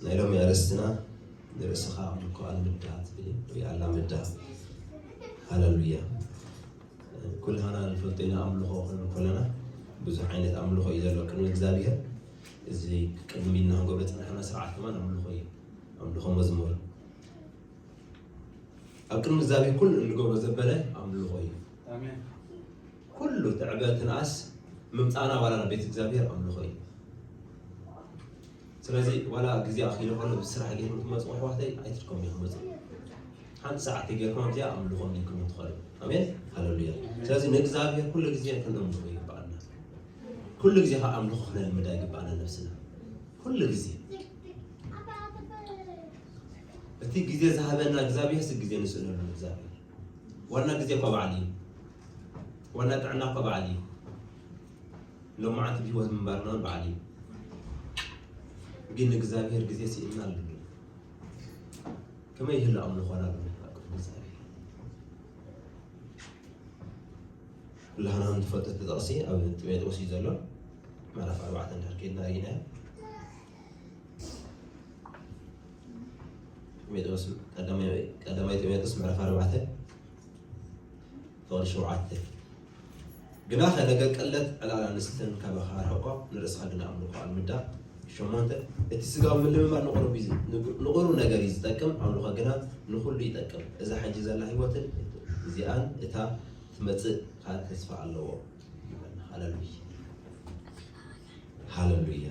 ናይ ሎሚ ኣርእስትና ንርእስኻ ኣምልኮ ኣልምዳ ትብል እያ፣ ወይ ኣላምዳ። ሃለሉያ። ኩላህና ንፈልጦ ኢና ኣምልኾ ክንብል ከለና ብዙሕ ዓይነት ኣምልኾ እዩ ዘሎ ቅድሚ እግዚኣብሔር። እዚ ቅድሚ ኢልና ክንገብሮ ዝጸናሕና ስርዓት ከማን ኣምልኾ እዩ። ኣምልኾ መዝሙር ኣብ ቅድሚ እግዚኣብሔር ኩሉ እንገብሮ ዘበለ ኣምልኾ እዩ። ኣሜን። ኩሉ ትዕበ ትንኣስ ምምጻእና ዋላ ናብ ቤት እግዚኣብሔር ኣምልኾ እዩ። ስለዚ ዋላ ግዜ ኣኺሉ ከሎ ብስራሕ ጌርኩም ትመጹ ኣሕዋተይ ኣይትድከሙ ኢኹም መጹ። ሓንቲ ሰዓት ጌርኩም ኣብዚኣ ኣምልኾ ጌርኩም ትኸዱ። ኣሜን ሃለሉያ። ስለዚ ንእግዚኣብሔር ኩሉ ግዜ ክንእምልኾ ይግባኣና። ኩሉ ግዜ ከዓ ኣምልኾ ክነልምዳ ይግባኣና ነብስና። ኩሉ ግዜ እቲ ግዜ ዝሃበና እግዚኣብሔር ሲ ግዜ ንስእነሉ እግዚኣብሔር። ዋና ግዜ እኳ በዓል እዩ። ዋና ጥዕና እኳ በዓል እዩ። ሎማዓንቲ ብህይወት ምንባርና በዓል እዩ። ግን እግዚኣብሔር ግዜ ስኢንና ኣለና። ከመይ ይህሉ ኣምልኾና ኣለና ኣብ ቅድሚ እግዚኣብሔር? ኩላህና ንፈልጦ እቲ ጥቕሲ ኣብ ጢሞቴዎስ እዩ ዘሎ። ምዕራፍ ኣርባዕተ እንድሕር ከይድና ርኢናዮ። ጢሞቴዎስ ቀዳማይ፣ ቀዳማይ ጢሞቴዎስ ምዕራፍ ኣርባዕተ ፍቕዲ ሸውዓተ። ግናኸ ነገር ቀለት ዕላል ኣንስትን ካባኻ ኣርሕቆ፣ ንርእስኻ ግና ኣምልኾ ኣልምዳ። ሸሞንተ፣ እቲ ስጋዊ ምልምማድ ንቑሩብ እዩ ዝ-፣ ንቁ-፣ ንቑሩብ ነገር እዩ ዝጠቅም፣ ኣምልኾ ግና ንኹሉ ይጠቅም። እዛ ሕጂ ዘላ ህይወትን እዚኣን እታ ትመጽእ ካልእ ተስፋ ኣለዎ። ሃለሉያ። ሃለሉያ።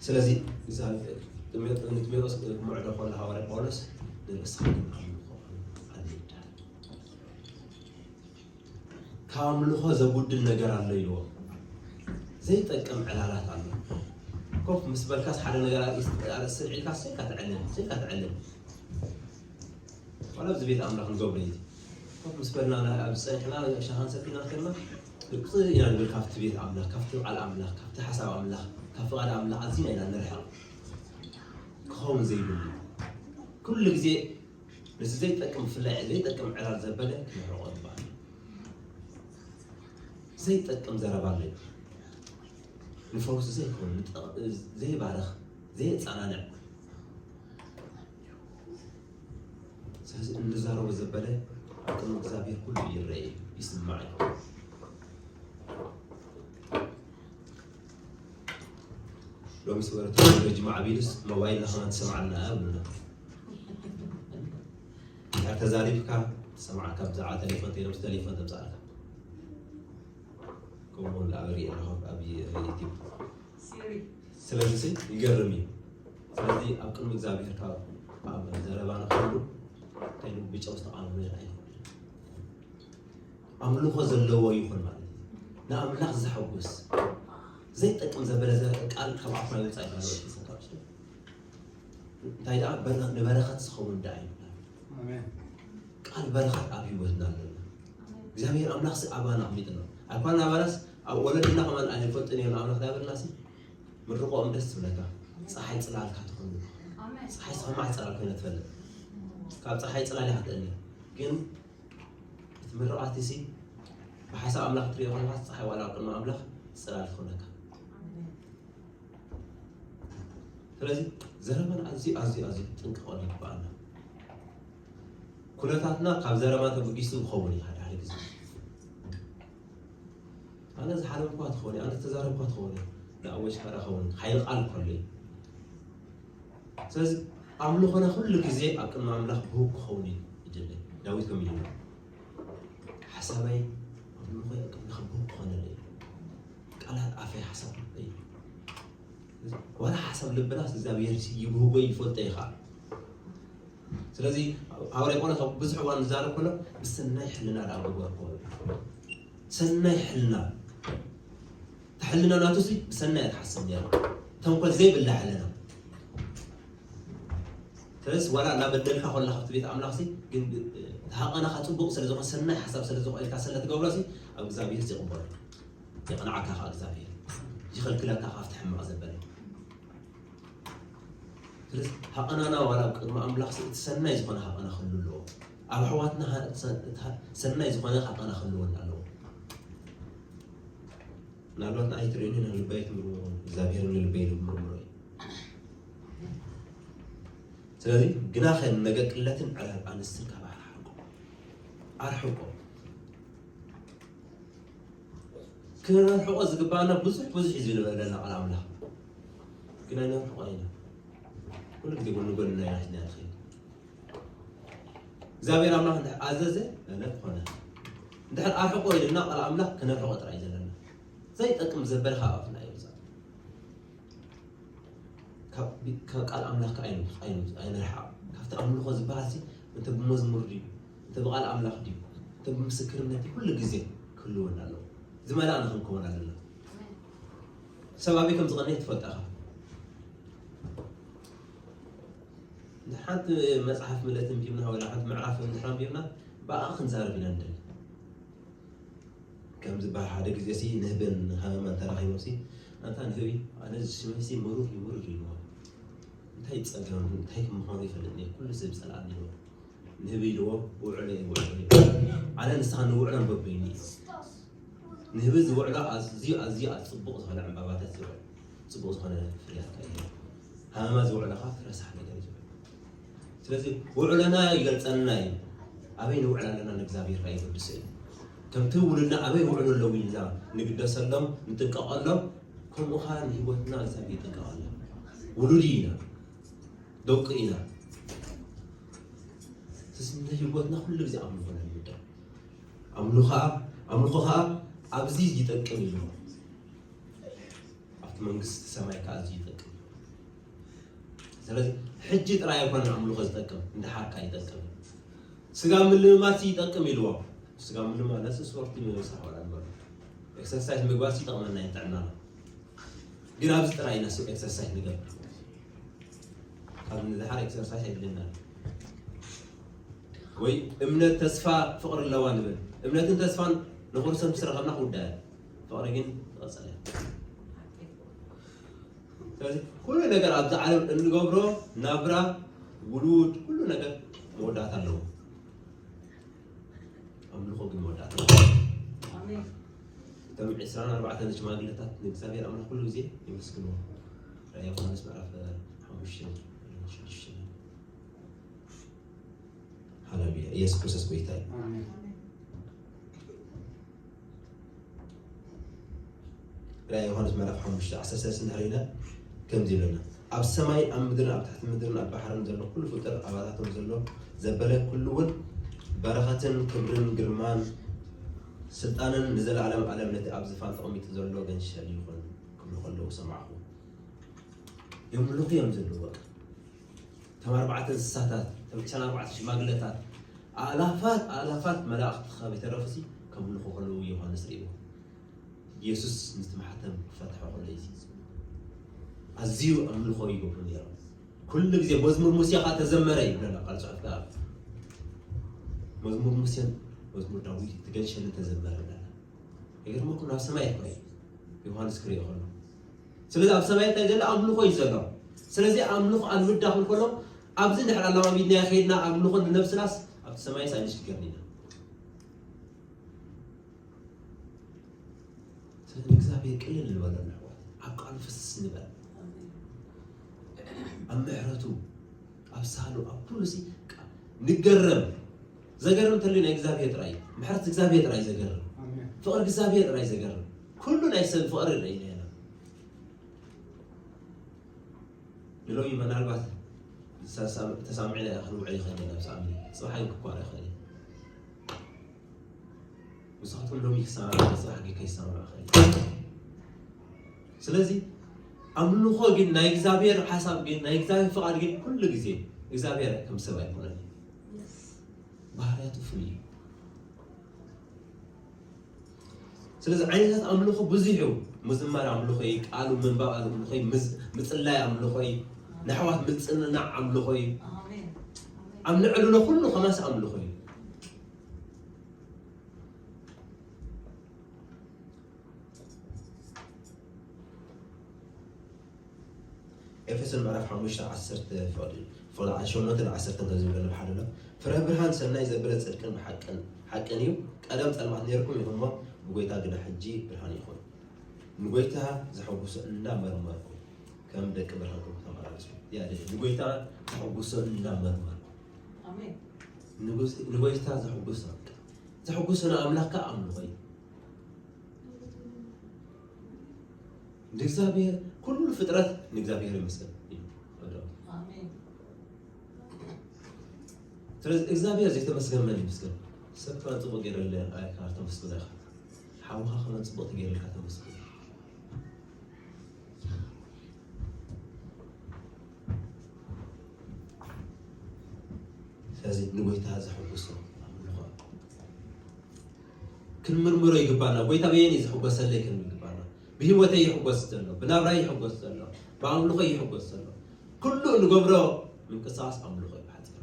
ስለዚ እዛ ንጢሞቴዎስ ክምዕዶ ከሎ ሃዋርያ ጳውሎስ ንርእስኻ ግን ኣምልኾ ኣልምዳ። ካብ ኣምልኾ ዘጉድል ነገር ኣሎ ኢልዎ። ዘይጠቅም ዕላላት ኣሎ። ኮፍ ምስ በልካስ ሓደ ነገር ኣርእስ-፣ ኣርእስቲ ኣልዒልካስ ሰይካ ትዕልል፣ ሰይካ ትዕልል። ዋላ ኣብዚ ቤት ኣምላኽ ንገብሮ እዩ። ኮፍ ምስ በልና ና-፣ ኣብ ዝጸንሕና ሻሃ ክንሰቲ ኢና ከለና፣ ርግጽ ኢና ንብል ካብቲ ቤት ኣምላኽ፣ ካብቲ ቃል ኣምላኽ፣ ካብቲ ሓሳብ ኣምላኽ፣ ካብ ፍቓድ ኣምላኽ ኣዚና ኢና ንርሕቕ። ክኸውን ዘይብሉ። ኩሉ ግዜ ነዚ ዘይጠቅም ብፍላይ ዘይጠቅም ዕላል ዘበለ ክንርሕቆ ይግባእ። ዘይጠቅም ዘረባ ኣሎ እዩ። ንፈውሲ ዘይኮን፣ ንጠ-፣ ዘይባርኽ፣ ዘየጸናንዕ። ስለዚ እንዛረቦ ዘበለ ኣብ ቅድሚ እግዚኣብሔር ኩሉ ይረአ እዩ፣ ይስማዕ እዩ። ሎሚ ስበረቱ ረጅማ ዓቢሉስ ሞባይልና ከማን ትሰምዓልና እያ ብሉና። እንድሕር ተዛሪብካ ትሰምዓካ ብዛዕባ ቴሌፎን፣ ቴሌፎን፣ ቴሌፎን ተምጻእልካ። ከምኡ እውን ኣብ ሪኤ ኣለኹ ኣብ ዩቲዩብ። ስለዚ ሲ ይገርም እዩ። ስለዚ ኣብ ቅድሚ እግዚኣብሔር ካብ ኣብ ዘረባና ኩሉ እንታይ ኢሉ ብጨው ዝተቓመመ ኣይኮነን። ኣምልኾ ዘለዎ ይኹን ማለት እዩ። ንኣምላኽ ዘሐጉስ ዘይጠቅም ዘበለ ዘረ-፣ ቃል ካብ ኣፍና ይወጻእ ይባል ወዲ ሰንካ ውሽጢ። እንታይ ደኣ በረ-፣ ንበረኸት ዝኸውን ደኣ እዩ። ኣሜን። ቃል በረኸት ኣብ ህይወትና ኣለና። እግዚኣብሔር ኣምላኽ ሲ ኣባና ኣቕሚጥና። ኣይኳን ኣባናስ ኣብ ወለድና ከማን ኣይፈልጥን እዮም ኣምላኽ ዳበልናሲ ምርቆኦም ደስ ትብለካ። ፀሓይ ፅላልካ ትኾኑ። ፀሓይ ስኸማዕ ፅላል ኮይነ ትፈልጥ። ካብ ፀሓይ ፅላል እያ ክትእለ። ግን እቲ ምርቓት ሲ ብሓሳብ ኣምላኽ ትሪኦ ከለካ ፀሓይ ዋላ ኣብ ቅድሚ ኣምላኽ ፅላል ትኾነካ። ስለዚ ዘረባና ኣዝዩ፣ ኣዝዩ፣ ኣዝዩ ጥንቅቐሉ ይግባኣና። ኩነታትና ካብ ዘረባ ተበጊሱ ክኸውን እዩ ሓደ ሓደ ግዜ። ኣነ ዝሓለምኳ ትኸውን እየ፣ ኣነ ዝተዛረብኳ ትኸውን እየ፣ ንኣወጅ ካዳ ኸውን ሓይሊ ቃል ከሎ እዩ። ስለዚ ኣምልኾና ኩሉ ግዜ ኣብ ቅድሚ ኣምላኽ ብህግ ክኸውን እዩ ይድለ። ዳዊት ከም ኢሉ ሓሳባይ ኣምልኾ ኣብ ቅድሚኻ ብህግ ክኾነለይ። ቃላት ኣፈይ ሓሳብ ልበይ። ዋላ ሓሳብ ልብናስ እግዚኣብሔር ይብህጎ ይፈልጦ እዩ ከዓ። ስለዚ ሃዋርያ ጳውሎስ ኣብ ብዙሕ እዋን ዝዛረብ ከሎ ብሰናይ ሕልና ደኣ ግበርኮ። ሰናይ ሕልና። እቲ ሕልና ናቱ ሲ ብሰናይ እያ ትሓስብ ነይራ። ተንኮል ዘይብላ ሕልና። ስለዚ ዋላ እናበደልካ ከለካ ኣብቲ ቤት ኣምላኽ ሲ ግን እቲ ሃቐናኻ ጽቡቕ ስለ ዝኾነ ሰናይ ሓሳብ ስለ ዝኾነ ኢልካ ስለ ትገብሮ ሲ ኣብ እግዚኣብሔር ይቕበሎ። የቕንዓካ ከዓ እግዚኣብሔር። ይኸልክለካ ካብቲ ሕማቕ ዘበለ። ስለዚ ሃቐናና ዋላ ኣብ ቅድሚ ኣምላኽ ሲ እቲ ሰናይ ዝኾነ ሃቐና ክህሉ ኣለዎ። ኣብ ኣሕዋትና ሃ-፣ ሰ-፣ እቲ ሃ-፣ ሰናይ ዝኾነ ሃቐና ክህልወና ኣለዎ። ምናልባት ንኣይ ትርእዩኒ ንልበይ ትምርምሩ፣ እግዚኣብሔር ንልበይ ዝምርምሮ እዩ። ስለዚ ግናኸ ነገ ቅለትን ዕላል ኣንስትን ካብ ኣርሓቆ ኣርሕቆ። ክነርሕቆ ዝግባኣና ብዙሕ ብዙሕ እዩ ዝንበለና ቃል ኣምላኽ። ግን ኣይነርሕቆ ኢና። ኩሉ ግዜ ጎኒ ጎኒ ናይ ናትና ንኸይድ። እግዚኣብሔር ኣምላኽ እንድሕር ኣዘዘ፣ እለት ኮነ። እንድሕር ኣርሕቆ ኢልና ቃል ኣምላኽ ክነርሕቆ ጥራይ እዩ ዘለና። ዘይጠቅም ዘበለ ካብ ኣፍና ይወፃእ። ካብ ቃል ኣምላኽ ከ ኣይንርሓቕ። ካብቲ ኣምልኾ ዝበሃል ሲ እንተ ብመዝሙር ድዩ፣ እንተ ብቃል ኣምላኽ ድዩ፣ እንተ ብምስክርነት ድዩ፣ ኩሉ ግዜ ክህልወና ኣለዎ። ዝመላእና ክንከውን ኣለና። ሰብ ኣበይ ከም ዝቐንየ ትፈልጣ ኢኻ። ሓንቲ መጽሓፍ ምለት እንዲምና ወላ ሓንቲ ምዕራፍ እንድሕር ኣንቢብና ብኣ ክንዛረብ ኢና ንደሊ። ከም ዝበሃል ሓደ ግዜ ሲ ንህብን ሃመማን ተራኺቦም ሲ ኣንታ ንህቢ ኣነ እዚ ሽመይ ሲ ምሩር እዩ ምሩር እዩ ንዋ እንታይ ጸገም እንታይ ከም ምዃኑ ይፈልጥ እየ ኩሉ ሰብ ጸልኣኒ ንዋ ንህቢ ኢልዎ ውዕሎ እዩ ውዕሎ እዩ ኣነ ንስኻ ንውዕሎ ንበበይኒ እዩ ንህቢ ዝውዕሎ ኣዝዩ ኣዝዩ ኣብ ጽቡቕ ዝኾነ ዕምባባታት ዝውዕል ጽቡቕ ዝኾነ ፍርያት ከ ሃመማ ዝውዕሎ ኸዓ ረሳሕ ነገር እዩ ዝውዕል ስለዚ ውዕሎና ይገልጸልና እዩ ኣበይ ንውዕል ኣለና ንእግዚኣብሔር ከ ይወድሶ እዩ ከምቲ ውሉድና ኣበይ ውዕሎ ኣለዉ ኢልና ንግደሰሎም ንጥንቀቐሎም ከምኡ ኸዓ ንህይወትና እግዚኣብሔር ይጥንቀቐልና ውሉድ ኢና ደቂ ኢና ስለዚ ንህይወትና ኩሉ ግዜ ኣምልኾ ንምዳብ ኣምልኾ ኣምልኾ ኸዓ ኣብዚ ይጠቅም እዩ ኣብቲ መንግስቲ ሰማይ ከዓ እዚ ይጠቅም ስለዚ ሕጂ ጥራይ ኣይኮነን ኣምልኾ ዝጠቅም እንድሓር ከዓ ይጠቅም ስጋ ምልምማድ ይጠቅም ኢልዎ ስጋ ምልምማድ ነዚ ስፖርት ይመልሳ ሓዋላ ንበሉ ኤክሰርሳይዝ ምግባር ይጠቕመና እዩ ጥዕናና ግን ኣብዚ ጥራይ ኢና ሰብ ኤክሰርሳይዝ ንገብር ካብ ንድሓር ኤክሰርሳይዝ ኣይድልና ወይ እምነት ተስፋ ፍቕሪ ኣለዋ ንብል እምነትን ተስፋን ንክርስቶስ ምስ ረኸብና ክውዳእ ፍቕሪ ግን ትቐፅል እያ ስለዚ ኩሉ ነገር ኣብዚ ዓለም እንገብሮ ናብራ ውሉድ ኩሉ ነገር መወዳእታ ኣለዎ ኣምልኾ ግን መወዳእታ ኣለዎ እቶም ዕስራን ኣርባዕተን ሽማግለታት ንእግዚኣብሔር ኣምላኽ ኩሉ ግዜ የመስግንዎ ራእይ ዮሃንስ ምዕራፍ ሓሙሽተ ሽዱሽተ ሃሌሉያ ኢየሱስ ክርስቶስ ጎይታ እዩ ራእይ ዮሃንስ ምዕራፍ ሓሙሽተ ዓሰርተ ሰለስተ እንድሕር ኢለ ከምዚ ይብለና ኣብ ሰማይ ኣብ ምድርን ኣብ ትሕቲ ምድርን ኣብ ባሕርን ዘሎ ኩሉ ፍጡር ኣባታቶም ዘሎ ዘበለ ኩሉ እውን በረኸትን ክብርን ግርማን ስልጣንን ንዘለኣለም ኣለም ነቲ ኣብ ዝፋን ተቐሚጡ ዘሎ ገንሸል ይኹን ክብሉ ከለዉ ሰማዕኹ የምልኹ እዮም ዘለዉ በቃ እቶም ኣርባዕተ እንስሳታት እቶም ዕስራን ኣርባዕተ ሽማግለታት ኣእላፋት ኣእላፋት መላእኽቲ ካብ ይተረፉሲ ከምልኹ ከለዉ ዮሃንስ ርእይዎ ኢየሱስ ነቲ ማሕተም ክፈትሖ ከሎ እዩ ኣዝዩ ኣምልኾ ይገብሩ ነይሮም ኩሉ ግዜ መዝሙር ሙሴ ኸዓ ተዘመረ ይብለና ቃል ጽሑፍ ከዓ መዝሙር ሙሴን መዝሙር ዳዊት ትገልሸልን ተዘመረ ይብለና ይገርመኩም ናብ ሰማይ ይኮይ ዮሃንስ ክሪኦ ከሎ ስለዚ ኣብ ሰማይ እንታይ ዘሎ ኣምልኾ እዩ ዘሎ ስለዚ ኣምልኾ ኣልምዳ ክንከሎ ኣብዚ እንድሕር ኣለማሚድና ከይድና ኣምልኾ ንነብስናስ ኣብቲ ሰማይስ ኣይንሽገርን ኢና ስለዚ እግዚኣብሔር ቅልል ንበሎ ንሕዋት ኣብ ቃሉ ፍስስ ንበል ኣብ ምሕረቱ ኣብ ሳሉ ኣብ ኩሉ ሲ ንገረም ዘገርም እንተልዩ ናይ እግዚኣብሔር ጥራይ ምሕረት እግዚኣብሔር ጥራይ ዘገርም ፍቕሪ እግዚኣብሔር ጥራይ ዘገርም ኩሉ ናይ ሰብ ፍቕሪ ርኢና ኢና ንሎሚ ምናልባት ተሳሚዕና ክንውዕል ይኽእል ኢና ብዛዕባ ጽባሕ ኣይክኳር ይኽእል እዩ ንስኻትኩም ሎሚ ክሰማማዕ ጽባሕ ግን ከይሰማማዕ ይኽእል እዩ ስለዚ ኣምልኾ ግን ናይ እግዚኣብሔር ሓሳብ ግን ናይ እግዚኣብሔር ፍቓድ ግን ኩሉ ግዜ እግዚኣብሔር ከም ሰብ ኣይኮነን ባህርያቱ ፍሉይ እዩ ስለዚ ዓይነታት ኣምልኾ ብዙሕ እዩ ምዝማር ኣምልኾ እዩ ቃሉ ምንባብ ኣምልኾ እዩ ምጽላይ ኣምልኾ እዩ ንኣሕዋት ምጽንናዕ ኣምልኾ እዩ ኣብ ንዕልሎ ኩሉ ከማስ ኣምልኾ እዩ ኤፌሶን ምዕራፍ ሓሙሽተ ዓሰርተ ፍቕዲ ፍቕዲ ሸሞንተን ዓሰርተን ከም ዝብለና ብሓደ ኣሎ ፍረ ብርሃን ሰናይ ዘበለ ጽድቅን ብሓቅን ሓቅን እዩ ቀደም ጸልማት ነይርኩም ኢኹም እሞ ብጎይታ ግና ሕጂ ብርሃን ኢኹም ንጎይታ ዘሐጉሶ እንዳመርመርኩም ከም ደቂ ብርሃን ተመላለሱ። ያ ንጎይታ ተሐጉሶ እንዳመርመር ንጎይታ ዘሐጉሶ ዘሐጉሶ ንኣምላኽ ከዓ ኣምልኾ እዩ። ንእግዚኣብሔር ኩሉ ፍጥረት ንእግዚኣብሔር ይመስገን። ስለዚ እግዚኣብሔር ዘይተመስገን መን ይመስገን? ሰብ ከማን ፅቡቅ ገይረለ ኣይካ ተመስግኖ ኢካ። ሓውካ ከማን ፅቡቅ ተገይረልካ ተመስግኖ። ስለዚ ንጎይታ ዘሐጉሶ ኣምልኾ ክንምርምሮ ይግባና። ጎይታ በየን እዩ ዝሕጎሰለይ ክንብል ይግባና። ብህይወተይ ይሕጎስ ዘሎ፣ ብናብራይ ይሕጎስ ዘሎ፣ ብኣምልኾ ይሕጎስ ዘሎ፣ ኩሉ እንገብሮ ምንቅስቃስ ኣምልኾ እዩ ብሓፂሩ።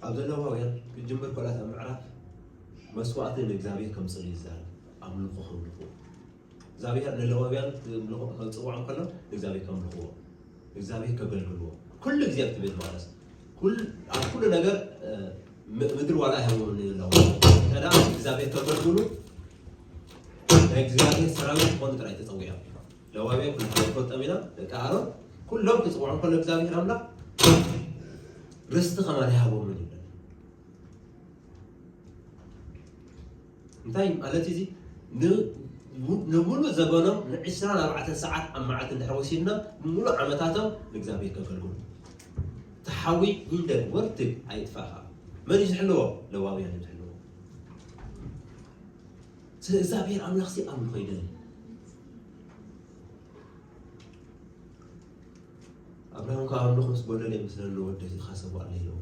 ኣብ ዘለዋውያን ክጅምር ኮላት ኣብ ምዕራፍ መስዋእቲ ንእግዚኣብሔር ከምፅሉ ይዛረብ። ኣምልኾ ከምልኹ እግዚኣብሔር ንለዋውያን ክምልኹ ከፅውዖም ከሎ ንእግዚኣብሔር ከምልኽዎ እግዚኣብሔር ከገልግልዎ ኩሉ ግዜ ትብል ማለት ኩል- ኣብ ኩሉ ነገር እ፣ ም- ምድሪ ዋላ ኣይሃብዎም ንለዋውያን ከዳ እግዚኣብሔር ከገልግሉ ናይ እግዚኣብሔር ሰራዊት ዝኾኑ ጥራይ ተፀዊዖም። ለዋውያን ኩሉ ተፈልጦም ኢና ደቂ ኣሮን ኩሎም ክፅውዖም ከሎ እግዚኣብሔር ኣምላኽ ርስቲ ከማን ኣይሃቦምን ይብለና። እንታይ ማለት እዚ ንሙሉእ ዘበኖም ንዕስራን ኣርባዕተን ሰዓት ኣብ መዓልቲ እንድሕር ወሲድና ሙሉእ ዓመታቶም ንእግዚኣብሔር ከገልግሉ ተሓዊ ሂንደግ ወርትግ ኣይጥፋእኻ። መን እዩ ዝሕልዎ? ለዋውያን እዩ ዝሕልዎ። ስለ እግዚኣብሔር ኣምላኽ ሲ ኣምልኾ ይደሊ። ኣብርሃም ካብ ኣምልኾ ምስ ጎደለ ይመስለኒ ወደት ይኻሰቡ ኣለይለዎ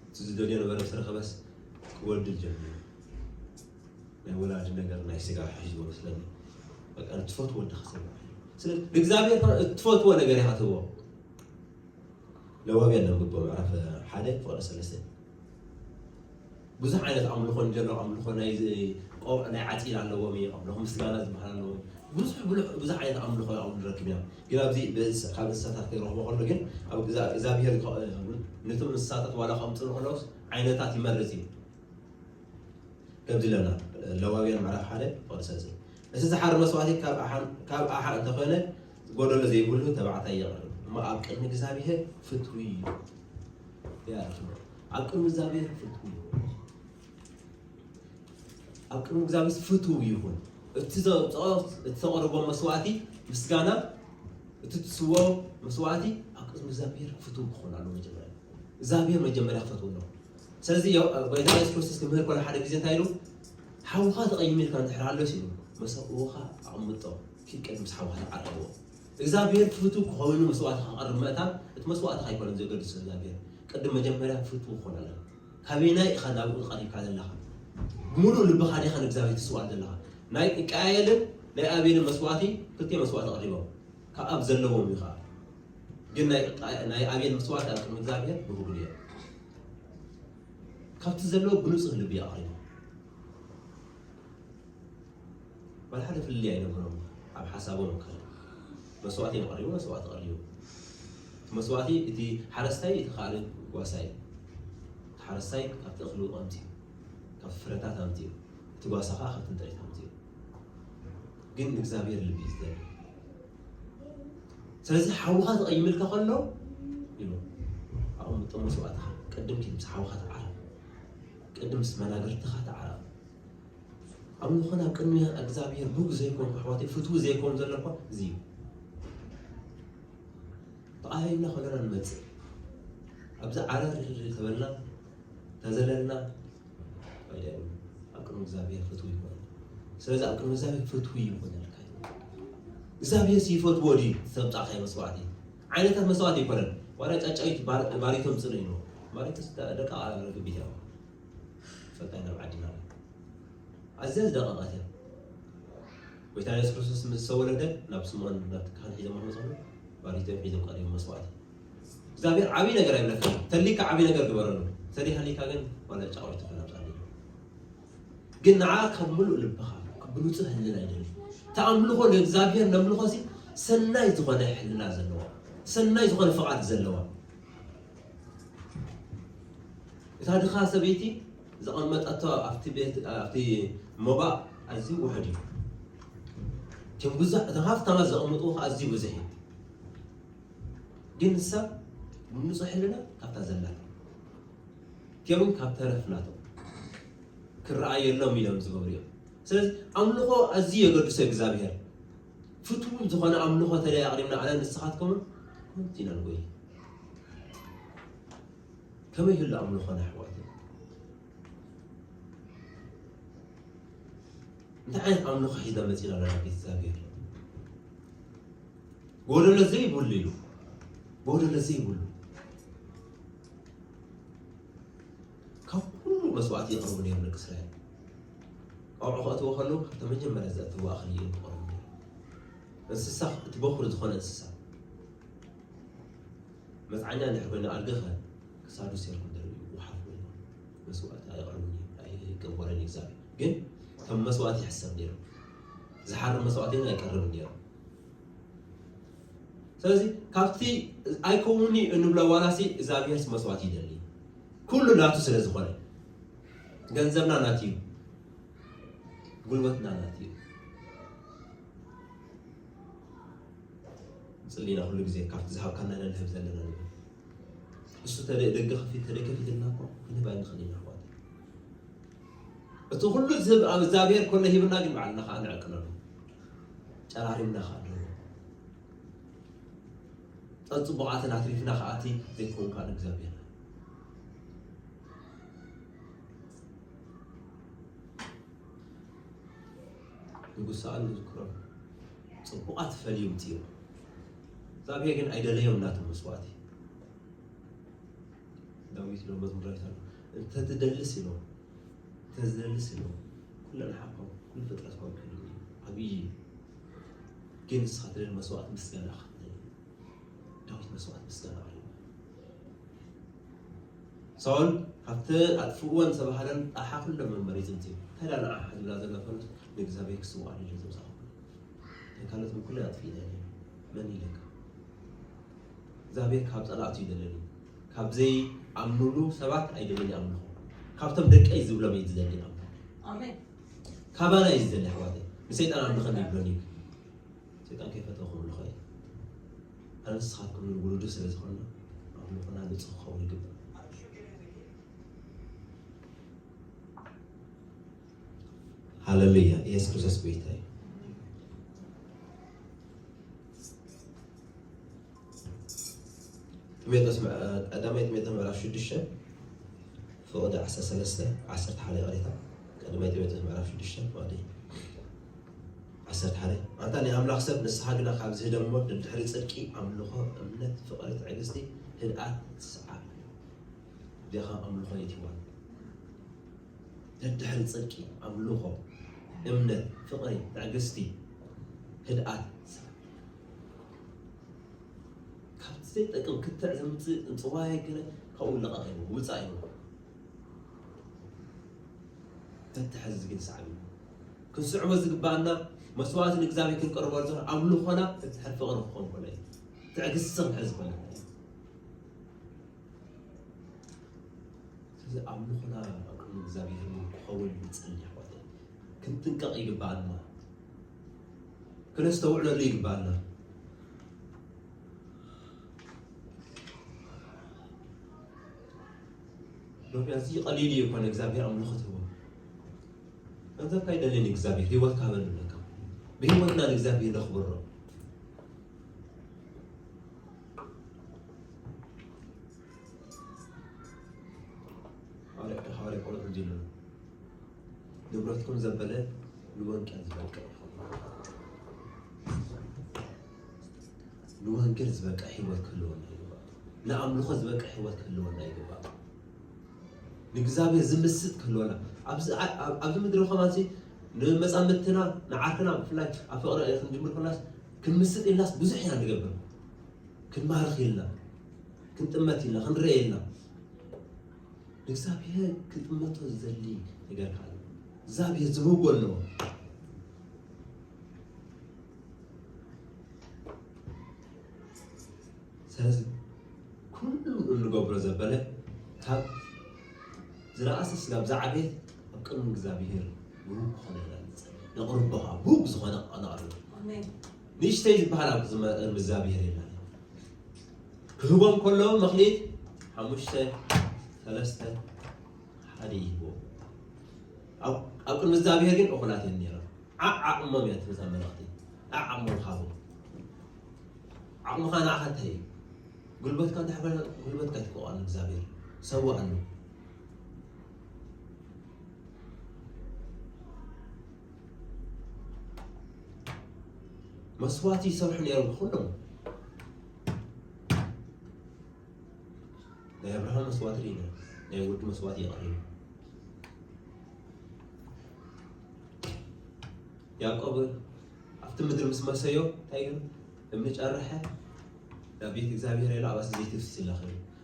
እቲ ዝደልዮ ነበረ ምስ ረኸበስ ክወድል ጀሚሩ። ናይ ወላዲ ነገር ናይ ስጋ ሒዝዎ መስለኒ። በቃ ንትፈትዎ ወዲ ኸሰብ ስለ እግዚኣብሔር እትፈትዎ ነገር ኢኻ ትህቦ። ለዋውያን ነንብቦ ምዕራፍ ሓደ ፍቕዲ ሰለስተ ብዙሕ ዓይነት ኣምልኾ እንጀሎ ኣምልኾ ናይ ቆብዕ ናይ ዓፂድ ኣለዎም እዩ ኣምልኾ ምስጋና ዝበሃል ኣለዎም ብዙሕ ብዙሕ ዓይነት ኣምልኾ ኣብ ንረክብ ኢና ግን ኣብዚ ካብ እንስሳታት ክረኽቦ ከሎ ግን እግዚኣብሔር ነቶም እንስሳታት ዋላ ከምፅሉ ከለውስ ዓይነታት ይመርፅ እዩ ከምዚ ኢለና ለዋውያን ምዕራፍ ሓደ ፍቕዲ ሰለስተ እቲ ዝሓር መስዋእቲ ካብ ኣሓ እንተኾይነ ጎደሎ ዘይብሉ ተባዕታይ የቕርብ እሞ ኣብ ቅድሚ እግዚኣብሔር ፍትዊ እዩ። ኣብ ቅድሚ እግዚኣብሔር ፍትዊ እዩ። ኣብ ቅድሚ እግዚኣብሔር ፍትው ይኹን። እቲ ዘውፅኦ እቲ ተቐርቦ መስዋእቲ ምስጋና እቲ ትስዎ መስዋእቲ ኣብ ቅድሚ እግዚኣብሔር ፍትው ክኾን ኣለዎ። መጀመርያ እግዚኣብሔር መጀመርያ ክፈትው ኣለዎ። ስለዚ ጎይታ የሱስ ክርስቶስ ክምህር ከሎ ሓደ ግዜ እንታይ ኢሉ ሓውኻ ተቐይሙ ኢልካ እንድሕር ኣሎ ሲሉ መሰውኻ ኣቕምጦ ኪድ ቅድሚ ምስ ሓውኻ ተዓረብዎ። እግዚኣብሔር ፍትው ክኸውን መስዋእቲ ክቐርብ ምእታን እቲ መስዋእቲ ኣይኮነን ዘገድስ እግዚኣብሔር ቅድም መጀመርያ ፍትው ክኾን ኣለዎ። ካበይናይ ኢኻ ናብኡ ቀሪብካ ዘለኻ? ብምሉእ ልብኻ ዲኻ ንእግዚኣብሔር ትስዋል ዘለኻ? ናይ ቃየልን ናይ ኣቤልን መስዋእቲ ክልቲኦም መስዋእቲ ኣቕሪቦም ካብ ኣብ ዘለዎም እዩ ከዓ ግን ናይ ኣቤል መስዋእቲ ኣብ ቅድሚ እግዚኣብሔር ብሩግን እዮም። ካብቲ ዘለዎ ብንፁህ ልቢ ኣቕሪቦም ዋላ ሓደ ፍልልይ ኣይነበሮም ኣብ ሓሳቦም ከ መስዋእቲ እዮም ቀሪቡ መስዋእቲ ቀሪቡ እቲ መስዋእቲ እቲ ሓረስታይ እቲ ካልእ ጓሳ እዩ እቲ ሓረስታይ ካብቲ እኽሉ ኣምፅኡ ካብ ፍረታት ኣምፅኡ እቲ ጓሳ ከዓ ካብቲ ጥሪት ኣምፅኡ ግን እግዚኣብሔር ልቢ እዩ ዝደሊ ስለዚ ሓውኻ ተቐይምልካ ከሎ ኢሉ ኣቕምጦ መስዋእትኻ ቅድም ምስ ሓውኻ ተዓረብ ቅድም ምስ መናገርትኻ ተዓረብ ኣምልኾና ቅድሚ እግዚኣብሔር ብግ ዘይኮን ኣሕዋተይ ፍትዊ ዘይኮን ዘሎ እኳ እዚ እዩ ተቓሂምና ከለና ንመፅእ ኣብዚ ዓረር ተበልና ተዘለልና ኣብ ቅድሚ እግዚኣብሔር ፍትዊ ይኮን ስለዚ ኣብ ቅድሚ እግዚኣብሔር ፍትዊ ይኮን እግዚኣብሔር ይፈትዎ ድዩ ተምፃእካይ መስዋዕቲ ዓይነታት መስዋዕቲ ይኮነን ዋላ ጫጫዊት ባሪቶም ፅን ኢልዎ ባሪቶስ ደቂ ረግቢት እዮም ፈታኝ ናብ ዓድና ኣዝያ ዝደቐቐት እያ። ጎይታ የሱስ ክርስቶስ ምስ ዝተወለደ ናብ ስምዖን ናብቲ ካህን ሒዞም ከመፅሉ ባሪቶም ሒዞም ቀሪቦም መስዋእቲ እግዚኣብሔር ዓብዪ ነገር ኣይብለካ ተሊካ ዓብዪ ነገር ግበረሉ ተሊካ ሊካ ግን ዋላ ጫወይቲ ክነብፃሉ ግን ንዓ ካብ ምሉእ ልብኻ ብንፁህ ህልና ይደሊ ተኣምልኾ ንእግዚኣብሔር ነምልኾ ሲ ሰናይ ዝኾነ ሕልና ዘለዋ ሰናይ ዝኾነ ፍቓድ ዘለዋ እታ ድኻ ሰበይቲ ዘቐመጠቶ ኣብቲ ቤት ኣብቲ ሞባእ ኣዝዩ ውሑድ እዩ። እቶም ብዙሕ እቶም ሃፍታማት ዘቐምጥዎ ከዓ ኣዝዩ ብዙሕ እዩ። ግን ንሳ ብንጹሕ ሕልና ካብታ ዘላታ እቲኦም ካብ ተረፍ ናቶም ክረኣየሎም ኢሎም ዝገብሩ እዮም። ስለዚ ኣምልኾ ኣዝዩ የገድሶ እግዚኣብሔር። ፍቱው ዝኾነ ኣምልኾ ተለይ ኣቕሪብና ኣነ ንስኻትኩምን ከምቲ ኢና ንጎይ። ከመይ ይህሉ ኣምልኾና ኣሕዋት? እንታይ ዓይነት ኣምልኾ ሒዝና መፂና ኣለና? ቤት እግዚኣብሔር ጎደሎ ዘይብሉ ኢሉ ጎደሎ ዘይብሉ ካብ ኩሉ መስዋዕቲ ይቕርቡ ነይሩ ደቂ እስራኤል። ቆልዑ ከእትዎ ከለዉ ካብቶም መጀመርያ ዘእትዎ ኣኽሊ እዮም ክቐርቡ ነይሩ። እንስሳ እቲ በኹሪ ዝኾነ እንስሳ መፅዓኛ እንድሕር ኮይኑ ኣድገኸ ክሳዱ ሴርኩም ደርብዩ ወሓፍ ኮይኑ መስዋዕቲ ኣይቐርብን እዩ ኣይቀበለን እዩ እግዚኣብሔር። ግን ከም መስዋዕቲ ይሕሰብ ነይሩ። ዝሓርም መስዋዕቲ ግን ኣይቀርብን ነይሩ። ስለዚ ካብቲ ኣይከውንኒ እንብሎ ዋላሲ እግዚኣብሔር መስዋዕቲ ይደሊ ኩሉ ናቱ ስለ ዝኾነ ገንዘብና ናቱ እዩ። ጉልበትና ናቱ እዩ። ንጽሊ ኢና ኩሉ ግዜ ካብቲ ዝሃብካና ኢና ንህብ ዘለና ንብል። እሱ ተደ ደገ ከፊት ተደ ከፊትልና እኮ ክንህብ ኣይንኽእል ኢና ኣሕዋት። እቲ ኩሉ ዝህብ እግዚኣብሔር ኮነ ሂብና ግን ባዕልና ከዓ ንዕቅነሉ ጨራሪምና ከዓ ኣለዎ። ጸጽቡቓትን ኣትሪፍና ከዓ እቲ ዘይከውን ከዓ ንእግዚኣብሔር ንጉሳን ንዝክሮም ጽቡቓት ፈልዮም እዮም። እግዚኣብሔር ግን ኣይደለዮም ናቶም መስዋዕቲ። ዳዊት ዶ መዝሙር ዳዊት ኣሎ እንተ ትደልስ ኢሎ እንተ ዝደልስ ኢሎ ኩለን ሓቆም ኩሉ ፍጥረት ኮንክን እዩ። ዓብዪ እዩ። ግን ንስኻ ትደሊ መስዋዕት ምስጋና ክትደሊ ዳዊት መስዋዕት ምስጋና ኣቕሪቡ። ሳውል ካብቲ ኣጥፍእወን ዝተባህለን ኣሓ ኩሎም መመሪጽ እንት እንታይ ዳ ንዓ ዝብላ ዘሎ ፈረስ ንእግዚኣብሔር ክስውኣሉ ኢለ ዘምሳኹ ካልኦት ምኩሉ ኣጥፊእና ኢና መን ኢለካ እግዚኣብሔር ካብ ጸላእቱ ይደለኒ ካብ ዘይኣምኑሉ ሰባት ኣይደለኒ ኣምልኹ ካብቶም ደቀይ ዝብሎም እዩ ዝደሊ ኣምልኹ ኣሜን ካባና እዩ ዝደሊ ኣሕዋተይ ንሰይጣን ኣምልኸኒ ይብሎኒ ሰይጣን ከይፈተኹም ንኸእል ኣነ ንስኻትኩም ውሉዱ ስለ ዝኾንና ኣምልኾና ንጹህ ክኸውን ይግባእ ሃለሉያ ኢየሱስ ክርስቶስ ጎይታ እዩ ጢሞቴዎስ ቀዳማይ ጢሞቴዎስ ምዕራፍ ሽዱሽተ ፍቕዲ ዓሰርተ ሰለስተ ዓሰርተ ሓደ ይቕሬታ ቀዳማይ ጢሞቴዎስ ምዕራፍ ሽዱሽተ ፍቕዲ ዓሰርተ ሓደ ኣንታ ናይ ኣምላኽ ሰብ ንስኻ ግና ካብ ዝህደሞ ድድሕሪ ጽድቂ ኣምልኾ እምነት ፍቕሪ ትዕግስቲ ህድኣት ትስዓብ እዚኻ ኣምልኾ የትዋ ደድሕሪ ጽድቂ ኣምልኾ እምነት ፍቕሪ ትዕግስቲ ህድኣት ሰላም ካብቲ ዘይጠቅም ክትዕ ዘምፅእ እንፅዋይ ገለ ካብኡ ለቐቕ ይብሉ ውፃእ ይብሉ ተተሐዚ ግን ሰዓብ ይብሉ ክንስዕቦ ዝግባኣና መስዋዕቲ ንእግዚኣብሔር ክንቀርበሉ ዝኾነ ኣምልኾና እቲ ሕር ፍቕሪ ክኾን ከሎ እዩ ትዕግስቲ ክንሕዝ ከለና እዩ ስለዚ ኣምልኾና ኣብ ቅድሚ እግዚኣብሔር ክኸውን ንጸሊ ኣሕዋተይ ክንጥንቀቕ ይግባኣና ክነስተውዕለሉ ይግባኣና ሎሚ ኣዝዩ ቀሊል እዩ እኮ ንእግዚኣብሔር ኣምልኾ ትህቦ ገንዘብካ ይደልን እግዚኣብሔር ህይወትካ በሉ ለካ ብህይወትና ንእግዚኣብሔር ነኽብሮ ሃዋርያ ጳውሎስ ከምዚ ኢሉ ንብረትኩም ዘበለ ንወንጌል ዝበቅዕ ንወንጌል ዝበቅዕ ህይወት ክህልወና ይግባእ ንኣምልኾ ዝበቅዕ ህይወት ክህልወና ይግባእ ንእግዚኣብሔር ዝምስጥ ክህልወና ኣብዚ ምድሪ ከማንሲ ንመፃምድትና ንዓርክና ብፍላይ ኣብ ፍቅሪ ክንጅምር ከላስ ክንምስጥ ኢልናስ ብዙሕ ኢና ንገብር ክንማርኽ ኢልና ክንጥመት ኢልና ክንረአ ኢልና ንእግዚኣብሔር ክጥመቶ ዝደሊ ነገር ካለ እግዚኣብሔር ዝህቦ ኣለዎ ስለዚ ኩሉ እንገብሮ ዘበለ ካብ ዝረኣሰ ስጋብ ዝዓበየ ኣብ ቅድሚ እግዚኣብሔር ብሩክ ክኾነ ኢና ንጸሊ። ነቕርቦ ከዓ ብሩክ ዝኾነ ነቕርቦ። ኣሜን። ንእሽተይ ዝበሃል ኣብ ቅድሚ እግዚኣብሔር የለን። ክህቦም ከሎ መኽሊት ሓሙሽተ፣ ሰለስተ፣ ሓደ ይህቦ። ኣብ ኣብ ቅድሚ እግዚኣብሔር ግን እኹላት እዮም ነይሮም። ዓዓቕሞም እያ ትመጻ መልእኽቲ። ዓዓቕሞም ሃቦም። ዓቕምኻ ንዓኻ እንታይ እዩ? ጉልበትካ እንድሕር ኮይና፣ ጉልበትካ ይትከኦ ኣሎ እግዚኣብሔር። ሰዋእ ኣሎ። መስዋእቲ ይሰርሑ ነይሮም ኩሎም። ናይ ኣብርሃም መስዋእቲ ርኢና፣ ናይ ወዲ መስዋእቲ የቕሪቡ። ያዕቆብ ኣብቲ ምድሪ ምስ መሰዮ እንታይ ግን እምኒ ጨርሐ ናብ ቤት እግዚኣብሔር ኢሉ ኣብኣስ ዘይትፍስስ ይላኸ።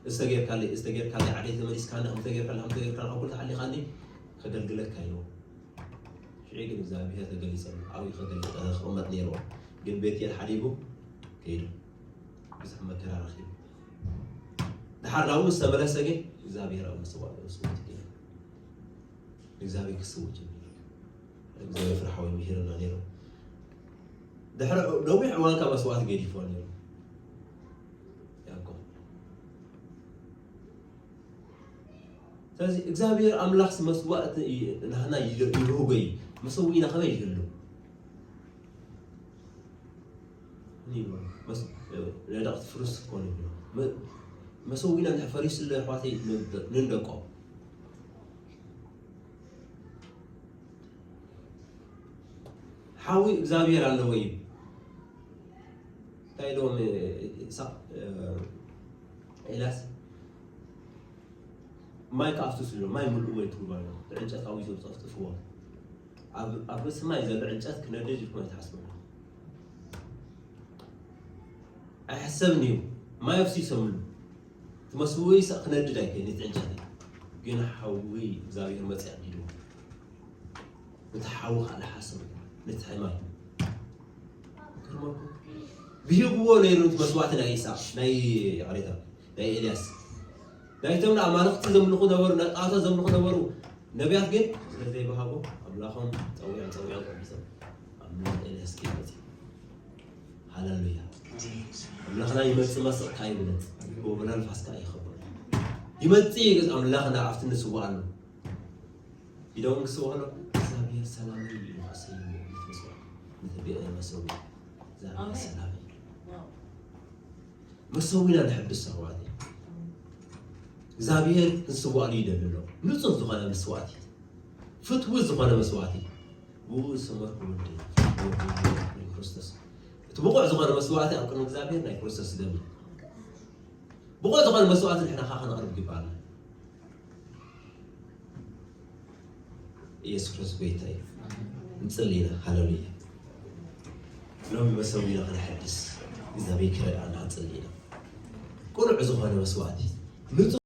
እስተጌርካለይ እስተጌርካለይ ዓደይ ተመሊስካና ከምተጌርካለ ከምተጌርካለ ካብ ኩሉ ተሓሊኻኒ ከገልግለካ ኢልዎ። ሽዑ ግን እግዚኣብሔር ተገሊጸሉ ኣብኡ ከገልጠ ክቕመጥ ነይርዎ። ግን ቤትኤል ሓዲጉ ከይዱ። ብዙሕ መከራ ረኺቡ። ድሓር ናብኡ ምስ ተመለሰ ግን እግዚኣብሔር ኣብ መስዋእቲ መስዋእቲ ገይሩ። እግዚኣብሔር ክስውእ ጀሚሩ። እግዚኣብሔር ፍርሓዊ ምሂርና ነይሩ። ድሕሪ ነዊሕ እዋን ካብ መስዋእቲ ገዲፍዎ ነይሩ። ያዕቆብ ስለዚ እግዚኣብሔር ኣምላኽ መስዋእቲ ናህና ይህጎ እዩ። መሰዊእና ከመይ ይህሉ? ነዳቕቲ ፍሩስ ኮኑ መሰዊእና እንድሕር ፈሪሱ ኣሎ ኣሕዋተይ ንንደቆ። ሓዊ እግዚኣብሔር ኣለዎ እዩ። እንታይ ኢሎም ኢሳቅ ኤልያስ ማይ ክኣፍስስ ኢሎም ማይ ምልእዎ እዩ ትብሉ ኣለኹ። ብዕንጨት ኣዊሶም ጸፍጥፍዎ። ኣብ ኣብ ርእሲ ማይ ዘሎ ዕንጨት ክነድድ ኢልኩም ኣይትሓስቡ። ኣይሕሰብን እዩ። ማይ ኣፍሲሶምሉ። እቲ መስውኢ ይሳቅ ክነድድ ኣይክእልን እቲ ዕንጨት። ግን ሓዊ እግዚኣብሔር መጽእ ኣዲልዎ። ነቲ ሓዊ ከዓ ዝሓስብ ነቲ ማይ። ክርመኩም። ብሂብዎ ነይሩ እቲ መስዋእቲ ናይ ኢሳቅ ናይ ይቕሬታ ናይ ኤልያስ ናይቶም ንኣማልኽቲ ዘምልኹ ነበሩ፣ ንጣዖታት ዘምልኹ ነበሩ። ነቢያት ግን ስለ ዘይበሃጎ ኣምላኾም ጸዊዖም ጸዊዖም ቀቢጾም ኣምላኽ ኤልያስ ግን መጺኡ። ሃሌሉያ። ኣምላኽና ይመጽእ መስቕ ካይብለን ጎበና ንፋስ ከዓ ይኸበሉ ይመጽእ እዩ። ኣምላኽና ኣብቲ ንስዋኣሉ ኢዶም ክስዋሎ እግዚኣብሔር ሰላም እዩ ኢሉ ኣሰይሞ ንትመስዋ ንትቢዕ መሰዊ እግዚኣብሔር ኣሜን። ሰላም እዩ። ዋው። መሰዊና ንሕብስ ኣሕዋት እግዚኣብሔር ክንስዋኣሉ ይደሊ ኣሎ። ንጹህ ዝኾነ መስዋእቲ፣ ፍትዊ ዝኾነ መስዋእቲ፣ ብኡ ዝሰመርኩ ወዲ ወዲ ክርስቶስ። እቲ ብቑዕ ዝኾነ መስዋእቲ ኣብ ቅድሚ እግዚኣብሔር ናይ ክርስቶስ ደም እዩ። ብቑዕ ዝኾነ መስዋእቲ ንሕና ኸዓ ከነቕርብ ይግባኣና። ኢየሱስ ክርስቶስ ጎይታ እዩ። ንጽሊ ኢና። ሃሌሉያ። ሎሚ መሰዊና ከነሐድስ እግዚኣብሔር ክረድኣና ንጽሊ ኢና። ቅኑዕ ዝኾነ መስዋእቲ፣ ንጹህ